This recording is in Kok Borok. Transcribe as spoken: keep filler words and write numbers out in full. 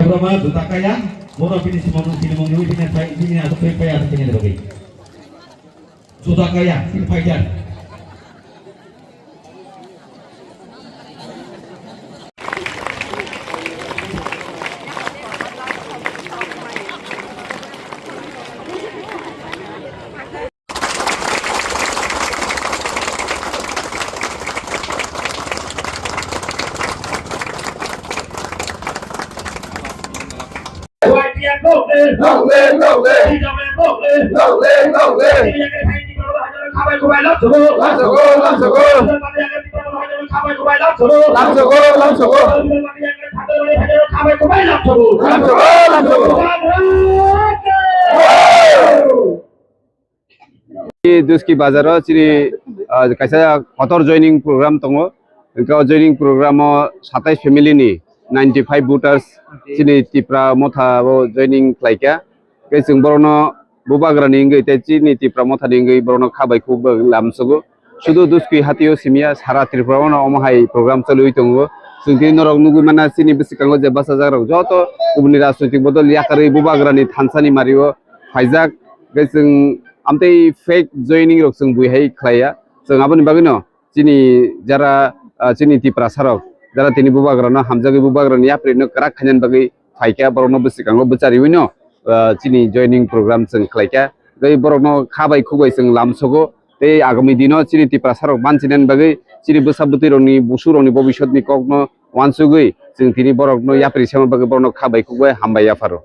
Borok ma juta kaya, borok bini simon, bini mung, bini phai, bini aswk phai, phai aswk phai ni bagwi. Juta kaya, sini phai jar. Duski bazar o chini, ah, kaisa kotor joining program tongo. Hwnkhe o joining program o satais family ni ninety five voters chini Tipra Motha o joining khlaikha. Hwnkhe chwng borokno bubagrani wngwi tei chini Tipra Mothani wngwi borokno kha bai khuk bai lamsogo. Sudu Duski hatio simiya sara Tripura o no omo hai program choliwi tongo. Chwng tini norok nugwi mana chini bwskango je bachajak rok joto kubuni rajnoitik bodol yakarwi bubagrani thansani mario phaijak. Hwnkhe chwng amtwi fake joining rok chwng bui hai khlaiya. Chwng aboni bagwino chini jara, ah, chini Tiprasa rok jara tini bubagrano hamjagwi bubagrani yaprino kwrak khainani bagwi phaikha, borokno bwskango bwchariwino, ah, chini joining program chwng khlaikha. Tei borokno kha bai khuk bai chwng lamsogo. Tei agami dino chini Tiprasa rok banchinani bagwi chini bwsa bwtwi rokni, busu rokni bobisotni kokno wansugwi chwng tini borokno yapri sema bagwi borokno kha bai khuk bai hambai yapharo.